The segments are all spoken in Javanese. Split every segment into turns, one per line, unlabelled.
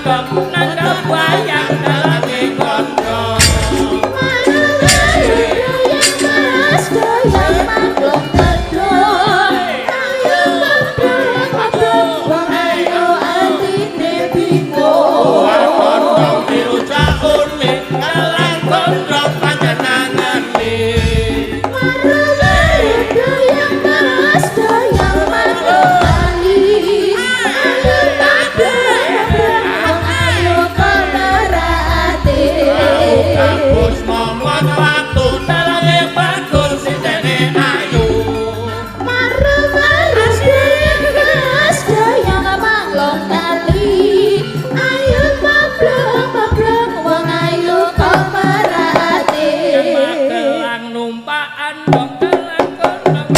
Andong nanggap wayang dalange kandha. Kondong dirujak uli kalang kondro panjenengane. Kampus momot watu dalange bagus sintene ayu. Magelang numpak andong dalang kondong.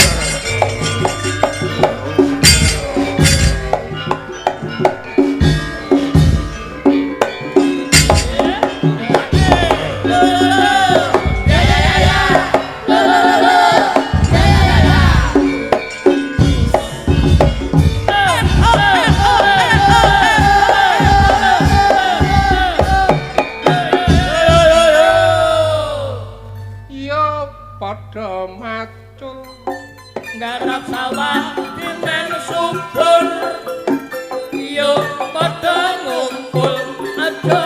Ya ya ya ya. Lo lo lo lo. Ya ya ya ya.
Ya padha macul.
Garap sawah dimen subur. Yo padha ngumpul aja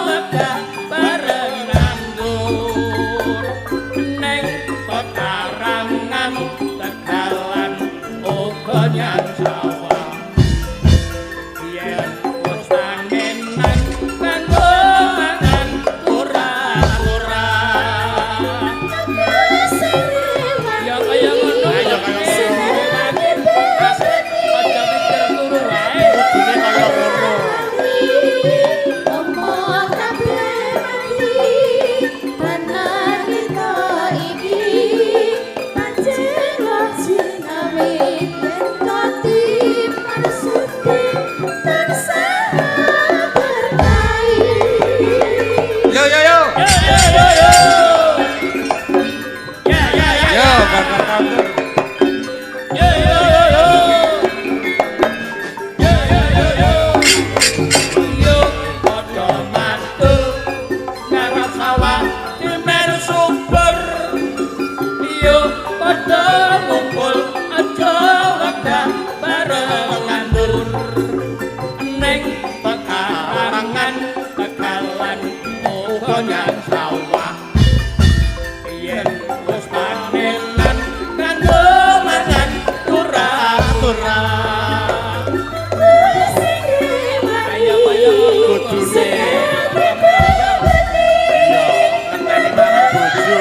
wegah bareng nandur. Neng pekarangan tegalan uga nyang sawah. Yen wis panenan kanggo mangan ora-ora. Ya kaya ngono.
Ya kaya ngono.
Aja mikir turu wae.
Kudune kaya ngono. Yo yo yo.
Yo yo yo yo. Ya ya ya.
Yo padha tandur.
Yo yo yo yo. Yo yo yo yo. Yo padha mantu ngarep sawah dimen subur. Yo padha ngumpul aja wegah bareng nandur. Neng pekarangan tegalan uga nyang sawah. Yen wis panenan kanggo mangan ora-ora. Ayo kaya
Kudune. Yo ngenteni marang bojo.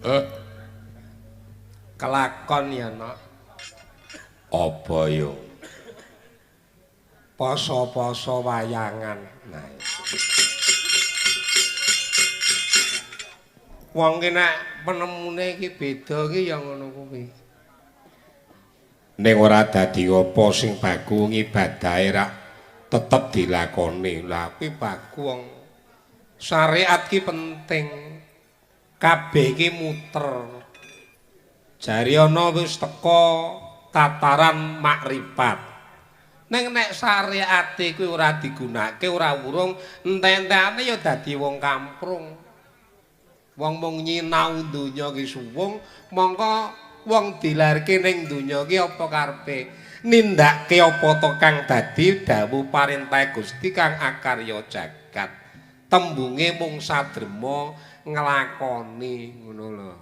Eh. Kelakon ya, Nok.
Apa yo?
Poso-poso wayangan. Nah. Wong ki nek penemune iki beda ki ya ngono kuwi.
Ning ora dadi apa sing baku ngibadahe rak tetep dilakoni.
Lah kuwi baku wong syariat ki penting. Kabeh ki muter. Jari ana wis teka tataran makrifat. Ning nek syariate kuwi ora digunakake ora wurung entek-entekane ya dadi wong kamprung. Wong mung nyinau donya ki suwung, mongko wong dilarke ning donya ki apa karepe? Nindakake apa to kang dadi dawuh parentah Gusti kang akarya jagat. Tembunge mung sadrema nglakoni ngono lho.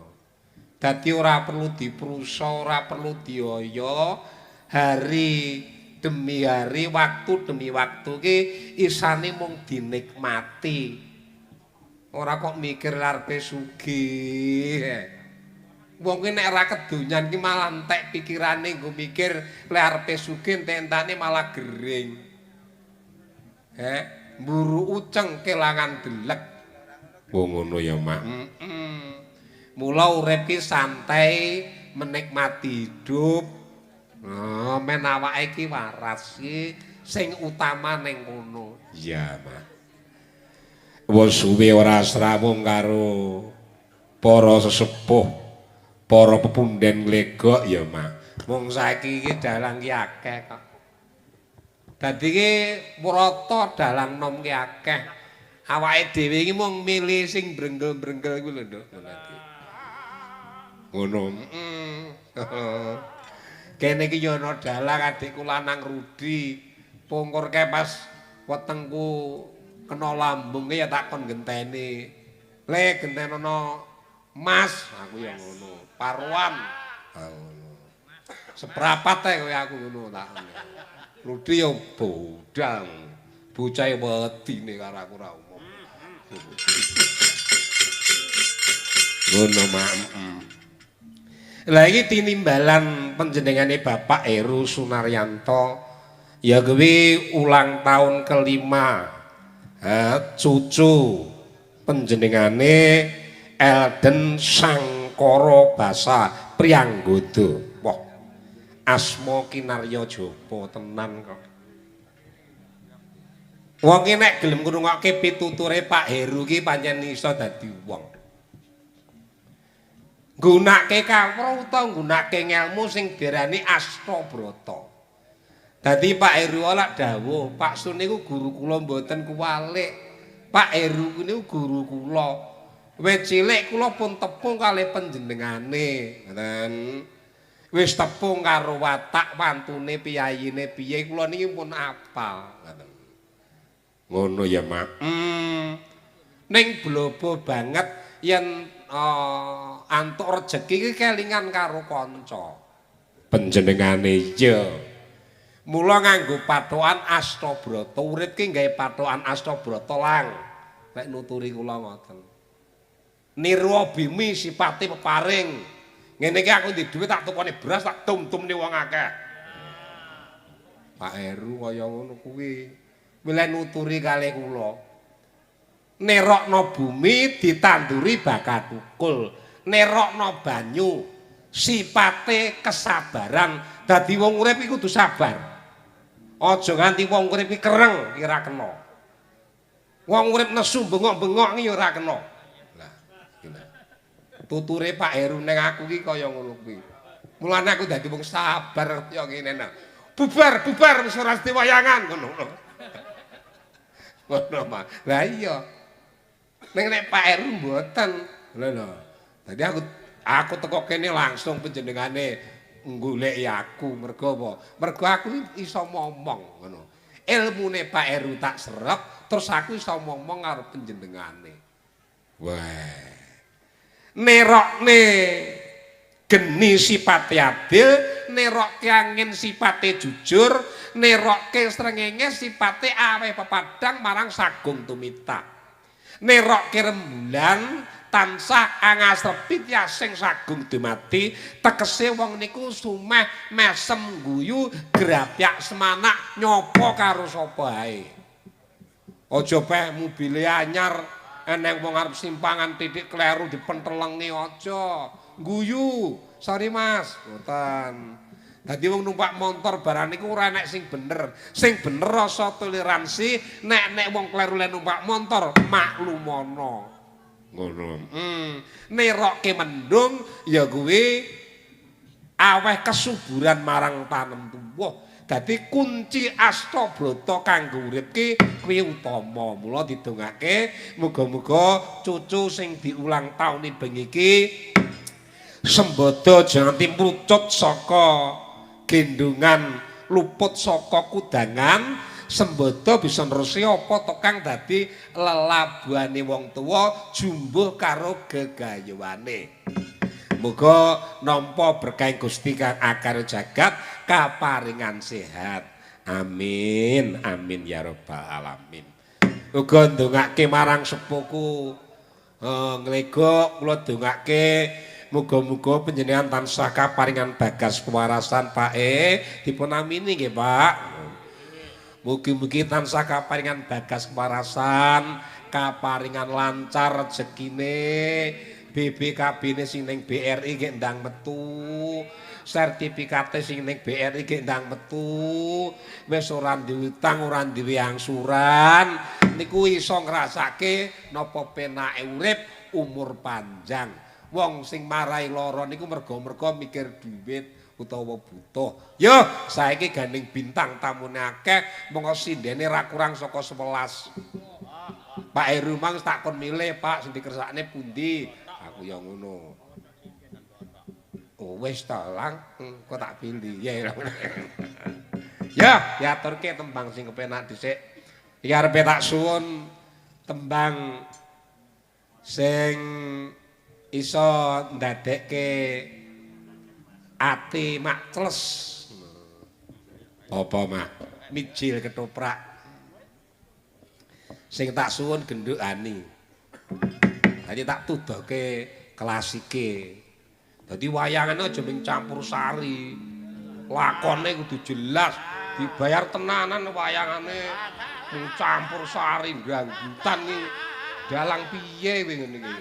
Dadi ora perlu diprusa, ora perlu dioyo. Hari demi hari, waktu demi waktu ki isane mung dinikmati. Ora kok mikir arepe sugih. Wong ki nek ora kedonyan ki malah entek pikirane nggo mikir lek arepe sugih entek-entane malah gering. Mburu uceng kelangan delek.
Wong ngono ya, Mak.
Mula urip ki santai, menikmati hidup. Oh, men awake ki waras ki sing utama ning kono.
Iya, Mak. Wis suwe ora srawung karo para sesepuh, para pepunden nglegok ya, Mak.
Wong saiki iki dalang ki akeh kok. Dadi ki mrata dalang nom ki akeh. Awake dhewe iki mung milih sing brengkel-brengkel kuwi lho, Nduk.
Ngono.
Kene iki yo ana dalang adikku lanang Rudi. Pungkur kae pas wetengku kena lambung ki ya tak kon genteni. Le gentenono Mas, aku ya ngono. Paruan.
Ah ngono.
Seprapat ae kowe aku ngono tak. Rudi yo budal. Bocah wedine karo aku ora umum.
Ngono, Mak. Lah iki tinimbalan panjenengane Bapak Heru Sunaryanto ya kuwi ulang tahun kelima. Cucu panjenengane Elden Sangkara Basa Priyanggodo. Wah, asma kinarya japa tenan kok.
Wong ki nek gelem ngrungokke pituture Pak Heru ki pancen iso dadi wong. Nggunakake kawruh utawa nggunakake ngelmu sing diarani Astabrata. Dadi Pak Heru lak dawuh, Pak Sun niku guru kula mboten kuwalik. Pak Heru niku guru kula. Wit cilik kula pun tepung kalih panjenengane, ngoten. Wis tepung karo watak wantune piyayine piye kula niki pun apal, ngoten.
Ngono ya, Mak.
Ning blobo banget yen antuk rejeki iki kelingan karo kanca.
Panjenengane ya.
Mula nganggo pathokan Astabrata, urip ki gawe pathokan Astabrata lang. Nek nuturi kula ngoten. Niru bimi sipate peparing. Ngene iki aku ndek dhuwit tak tukone beras tak tum-tumne wong akeh. Pak Heru kaya ngono kuwi. Milih nuturi kalih kula. Nerokno bumi ditanduri bakal tukul. Nerokno banyu sipate kesabaran. Dadi wong urip iku kudu sabar. Aja nganti wong urip iki kereng iki ora kena. Wong urip nesu bengok-bengok iki ora kena.
Lah, iki lho.
Tuture Pak Heru ning aku iki kaya ngono kuwi. Mulane aku dadi wong sabar kaya ngene nah. Bubar, bubar wis ora wayangan ngono. Ngono, Pak. Lah iya. Ning nek Pak Heru mboten. Lho lho. Dadi aku teko kene langsung panjenengane nggoleki aku mergo apa? Mergo aku iso momong ngono. Ilmune Pak Heru tak serep, terus aku iso momong karo panjenengane.
Wah.
Nerokne geni sipate adil, nerokke angin sipate jujur, nerokke srengenge sipate aweh pepadang marang sagung tumita. Nerokke rembulan tansah angasrepi tiasing sagung dumati, tegese wong niku sumeh mesem guyu grapyak semanak nyopo karo sapa ae. Aja peh mobile anyar eneng wong arep simpangan titik kleru dipentelengi aja. Guyu, sorry Mas, mboten. Dadi wong numpak montor barang niku ora enek sing bener. Sing bener rasa toleransi, nek nek wong kleru le numpak montor maklumono.
Ngono.
Nerokke mendung ya kuwi aweh kesuburan marang tanem tuwuh. Dadi kunci Astabrata kanggo urip ki kuwi utama. Mula didongake muga-muga cucu sing diulang taune bengi iki sembada aja nganti mrucut saka gendongan, luput saka kudangan, sembada bisa nerusi apa to kang dadi lelabuhane wong tuwa jumbuh karo gegayuhane. Muga nampa berkah Gusti kang akar jagat kaparingan sehat. Amin amin ya rabbal alamin. Uga ndongake marang sepuhku nglegok kula dongake muga-muga panjenengan tansah kaparingan bagas kewarasan Pak dipun amini nggih Pak. Mugi-mugi tansah kaparingan bagas kewarasan, kaparingan lancar rezekine, BBKB-ne sing ning BRI gek ndang metu, sertifikate sing ning BRI gek ndang metu, wis ora duwe utang, ora duwe angsuran, niku iso ngrasake napa penake urip umur panjang. Wong sing marai lara niku merga-merga mikir duit utawa butuh. Yo, saiki gandeng bintang tamune akeh, mongko sindene ra kurang saka 11. Pak Heru mang tak kon milih, Pak, sing dikersakne pundi? Aku ya ngono. Oh, wis ta, Lang, kok tak pilih. Ya. Ya, diaturke tembang sing kepenak dhisik. Iki arepe tak suwun tembang sing iso ndadekke ati makcles.
Apa, Mak?
Mijil ketoprak. Sing tak suwun gendhukani. Dadi tak tudohke klasike. Dadi wayangane aja mung campur sari. Lakone kudu jelas, dibayar tenanan wayangane mung campur sari dangdutan iki. Dalang piye kowe ngene iki?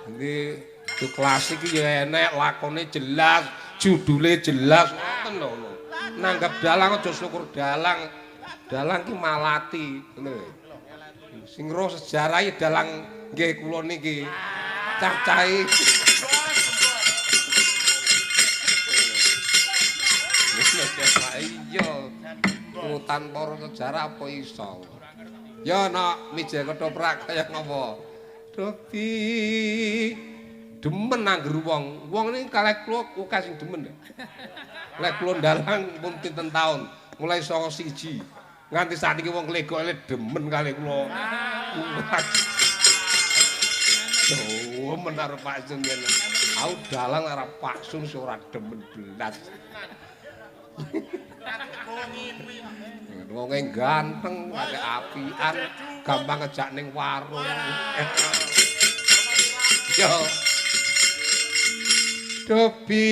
Iki itu klasik iki ya enek, lakone jelas, judule jelas, ngoten lho ngono. Nanggap dalang aja syukur dalang. Dalang ki malati, ngono lho. Sing roh sejarah iki dalang nggih kula niki. Cah-cahe. Iya. Tanpa roh sejarah apa iso? Ya nak mijil ketoprak kaya ngopo? Dopi demen angger wong. Wong ini kalih kula akeh sing demen. Lek kula ndalang pun pinten taun, mulai 91. Nganti sakniki wong legok demen kalih kula. Demen karo Pak Sun ngene. Aku dalang karo Pak Sun ora demen blas. Wonge ganteng, akeh apian, gampang ngejak ning warung. Yo. Dopi.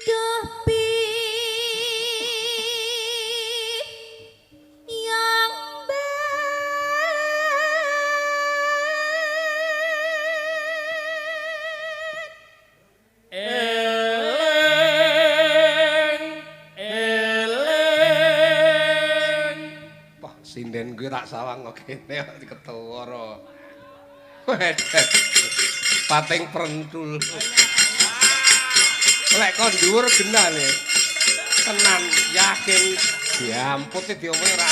Dopi yang bet.
Eleng, eleng. Wah, sinden kuwi tak sawang kok kene kok ketara. Wedet. Pating prentul. Lek kon dhuwur genah le. Tenan yakin diamputi diomongi ora.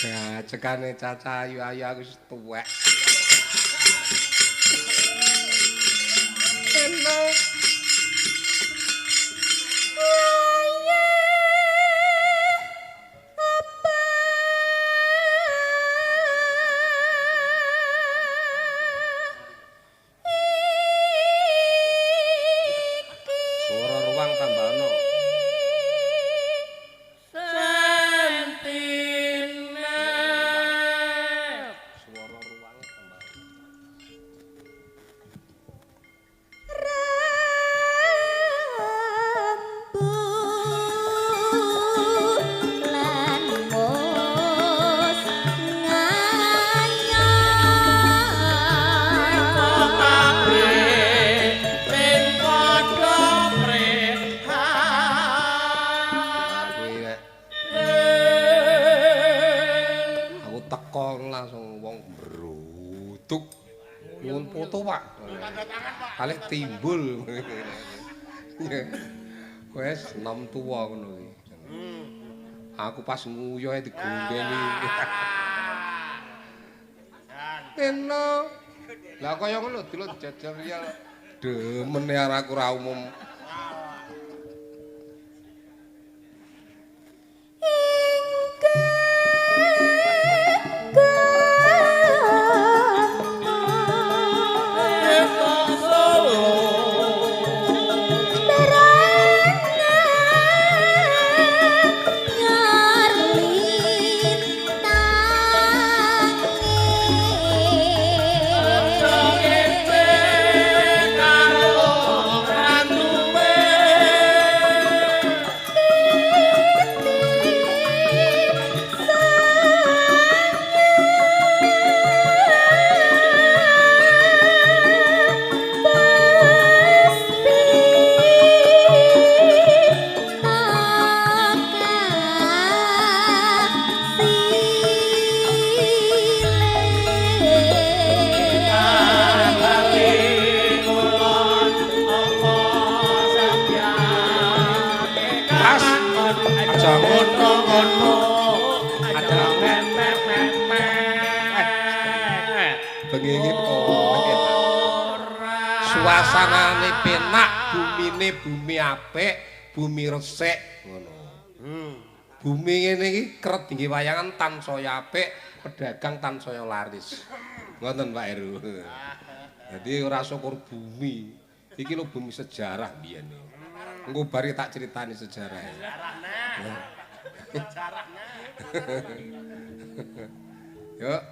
Gacekane Caca ayu-ayu aku wis tuwek. Enak. Suara ruang tambah ono. Suara ruang tambah.
Rambut lan mus ngayah.
Kuwi nek aku teko langsung wong mbruduk. Nyuwun foto, Pak. Kalih timbul. Wes nom tuwa ngono kuwi. Aku pas nguyohe digondeli. Eno. Lah kaya ngono delok jajar ya demene aku ora umum.
Nyarlintang.
Aja
ngono-ngono. Aja meh-meh-meh.
Bengi iki suasanane penak, bumine bumi apik, bumi resik ngono. Bumi ngene iki keret dingge wayangan tansaya apik, pedagang tansaya laris. Ngoten Pak Heru. Dadi ora syukur bumi. Iki lho bumi sejarah biyen. Engko bari tak critani sejarahe.
Sejarahnya.
Yuk.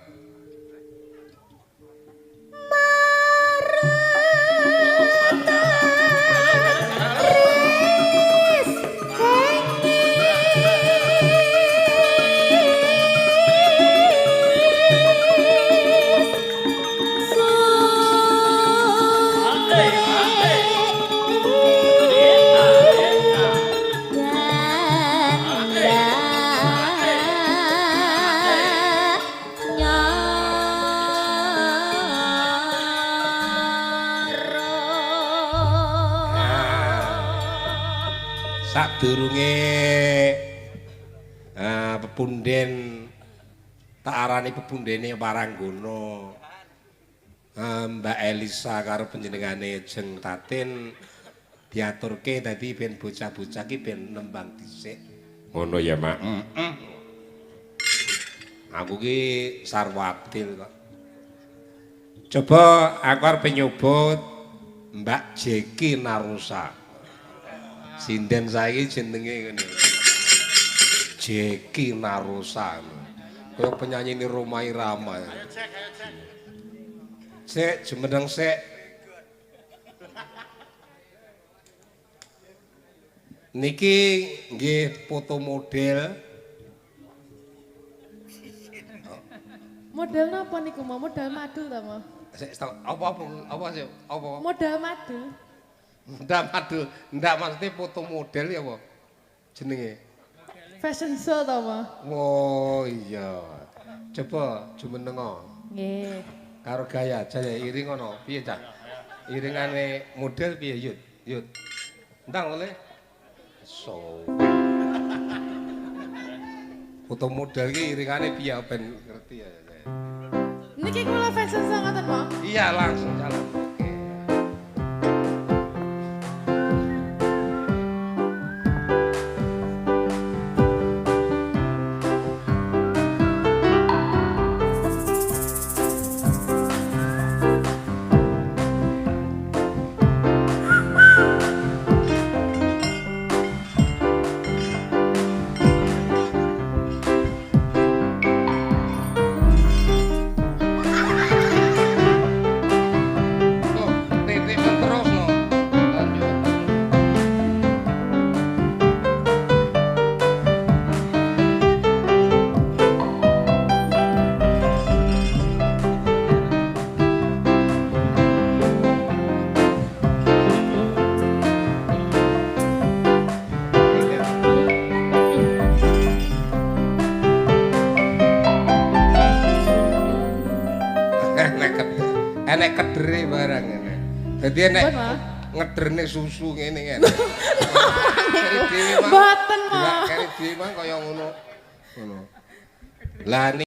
Sadurunge pepunden tak arani pepundene Waranggana. Mbak Elisa karo panjenengane Jeng Tatin diaturke dadi ben bocah-bocah ki ben nembang dhisik.
Ngono ya, Mak.
Heeh. Aku ki sarwatil kok. Coba aku arep nyoba Mbak Jeki Narusa. Sinden saiki jenenge ngene. Jeki Narusa. Kaya penyanyine Rhoma Irama.
Ayo cek, ayo cek.
Sik, jumeneng sik. Niki nggih foto model.
Model napa niku mau? Model madu ta, Mo?
Sik, apa apa sik? Apa?
Model madu.
Ndak madu, ndak maksudnya foto model ya apa? Jenenge.
Fashion show ta, Mo?
Oh iya. Coba jumeneng.
Nggih.
Karo gaya jaya iring ngono, piye cah? Iringane model piye yut? Yut. Ndang oleh. So. Foto model iki iringane piye ben ngerti ya.
Niki kula fashion show ngoten, Mo?
Iya, langsung jalan. Oke. Oh, titik terus no. Lanjut. Enek kedere barang ngene. Dadi enek
Mbon, Ma.
ngederne susu ngene ngene. Keri dhewe, Mang.
Mboten, Ma.
Keri dhewe mang kaya ngono. Ngono. Lah.